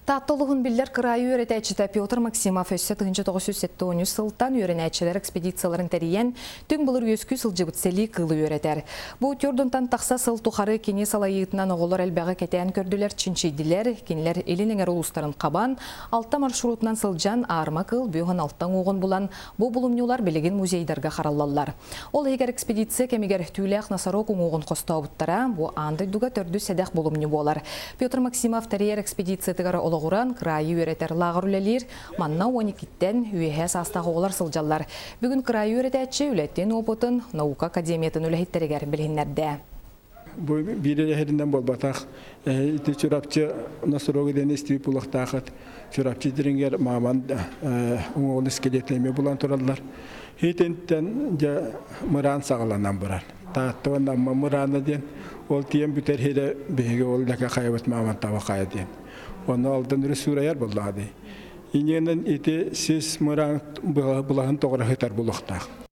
Таатта улууһун биллэр кыраайы үөрэтээччитэ Петр Максимов өссө 1973 сылтан үөрэнээччилэр экспедицияларын тэрийэн, түҥ былыр үөскүү сылдьыбыт сэлии кыылы үөрэтэр. Бу түөрдунтан тахса сыл тухары кини салайыытынан оҕолор элбэҕи кэтээн көрдүлэр, чинчийдилэр. Кинилэр илин эҥэр улуустарын хабан, алта маршрутунан сылдьан, аарма кыыл бүөһүн алта уҥуоҕун булан, бу булумньулар билигин музейдарга хараллаллар. Ол иһигэр экспедиция кэмигэр түүлээх носорог уҥуоҕун хостообуттара, бу аан дойдуга төрдүс сэдэх булумньу буолар. Петр Максимов тэрийэр экспедициятыгар олоҕуран кыраайы үөрэтэр лааҕыр үлэлиир. Манна 12-тэн үөһээ саастаах оҕолор сылдьаллар. Бүгүн кыраайы үөрэтээччи үлэтин опытын наука академиятын үлэһиттэригэр билиһиннэрдэ. Бу биир эрэһиринэн буолбатах. Ити Чурапчы носорога диэн истибит булуохтаахыт. Чурапчы дириҥэр мааман уҥуоҕун скелетин эмиэ булан тураллар. Итинтэн дьэ мыраан саҕаланан барар. Таатта уонна Амма мыраана диэн ол тиийэн бүтэр сирэ биһиги ол лэкэ хайабыт мааман таба хайа диэн. Онно Алдан өрүс суурайар буоллаҕа дии. Иннинэн ити сис мыраан былаһын тоҕура сытар булуохтаах.